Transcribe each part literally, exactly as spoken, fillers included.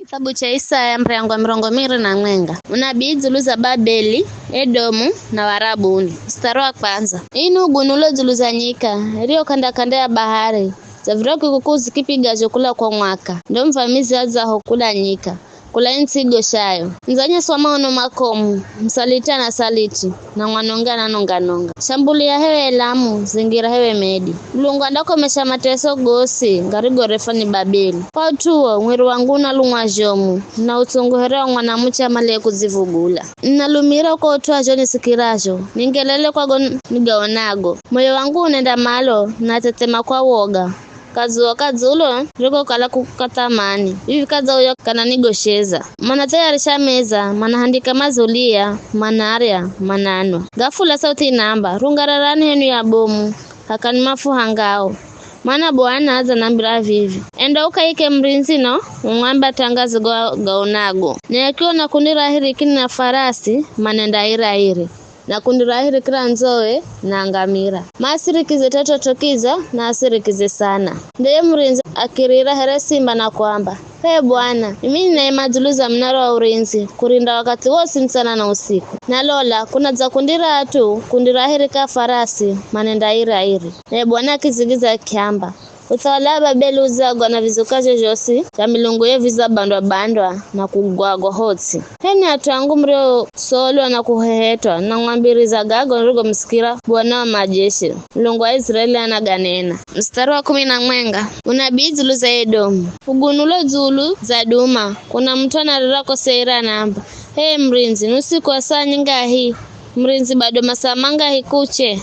Kitabu cha Isaya, mrengo wa mirongo miri na mwenga. Unabii dzulu za Babeli, Edomu na Warabuni. Mstari wa kwanza. Inu ugunulo dzulu za nyika, rio kanda-kanda ya bahari, zavira kikukuu zikipigazho kula kwa mwaka, ndo mvamizi adzaho kula nyika, kula intsi igoshayo. Mdzanyesi wa maono makomu, msaliti anasaliti, na mwanonge ananonga-nonga. Shambulia hewe Elamu, zingira hewe Medi. Mulungu andakomesha mateso gosi, garigorefa ni Babeli. Kwa ut'u uwo, mwiri wangu unalumwa zhomu, na utsungu here wa mwanamuche amaliye kudzivugula. Ninalumira kwa ut'u wa zho nisikirazho, ningelele kwa go nigaonago. Moyo wangu unenda malo, na thethema kwa woga. Kadzuwa kadzulo riko kala kukatamani, vivi kadzauya kananigosheza. Manathayarisha meza, manahandika mazulia, manarya, mananwa. Ghafula sauthi inamba, "Rungararani henu ya bomu, hakani mafuha ngao. Mana Bwana adzanambira vivi, 'Enda ukaike murindzi no umwambe atangaze go gaonago.'" Naye akiona kundi ra hirikini na farasi, manenda ira iri, na kundi ra hirikira ndzowe na ngamira. Maasirikize t'ot'ot'okiza, na asirikize sana. Ndeye murindzi akirira here simba na kuamba, "H'e Bwana, mimi ninaima dzulu za mnara wa urindzi, kurinda wakathi wosi mutsana na usiku. Na lola, kunadza kundi ra at'u, kundi ra hirika farasi, manenda ira iri." Naye Bwana akizigiza akiamba, "Uthawala wa Babeli udzagwa na vizuka zhozhosi zha milungu ye vidzabandwa-bandwa na kugwagwa hotsi. H'enwi at'u angu muriosolwa na kuhehetwa, namwambiriza gago nirigomusikira Bwana wa majeshi, Mulungu wa Iziraeli anaganena." Mstari wa kumi na mwenga. Unabii dzulu za Edomu. Ugunulo dzulu za duma, kuna mut'u anarira ko Seira anaamba, "H'e murindzi, ni usiku wa saa nyingahi? Murindzi, bado masaa mangahi kuche?"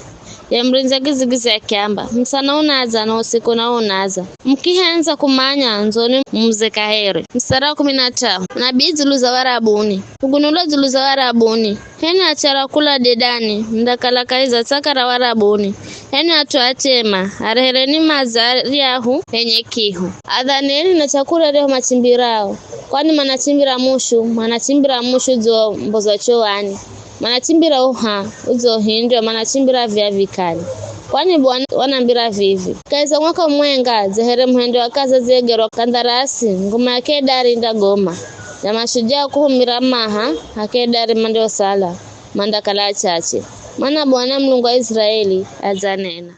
Ye murindzi akizigiza akiamba, "Mutsana unadza na usiku nawo unadza. Mukihendza kumanya, ndzoni mumuze kaheri." Mstari wa kumi na tano. Unabii dzulu za Warabuni. Ugunulo dzulu za Warabuni. H'enwi achara kula Dedani, mundakala kahi za tsaka ra Warabuni. H'enwi at'u achema, arehereni madzi aryahu enye kihu. Adhaneni na chakurya aryahu machimbirao, kwani manachimbira mushu, manachimbira mushu udzomboza choani. Manachimbira uha udzohindwa, manachimbira via vikali. Kwani Bwana wanambira vivi, "Kahi za mwaka mwenga, dze here muhende wa kaza dziegerwa kandarasi, ngoma ya Kedari indagoma, na mashujaa kuhumira maha ha Kedari mandiosala, mandakala achache. Mana Bwana Mulungu wa Iziraeli adzanena."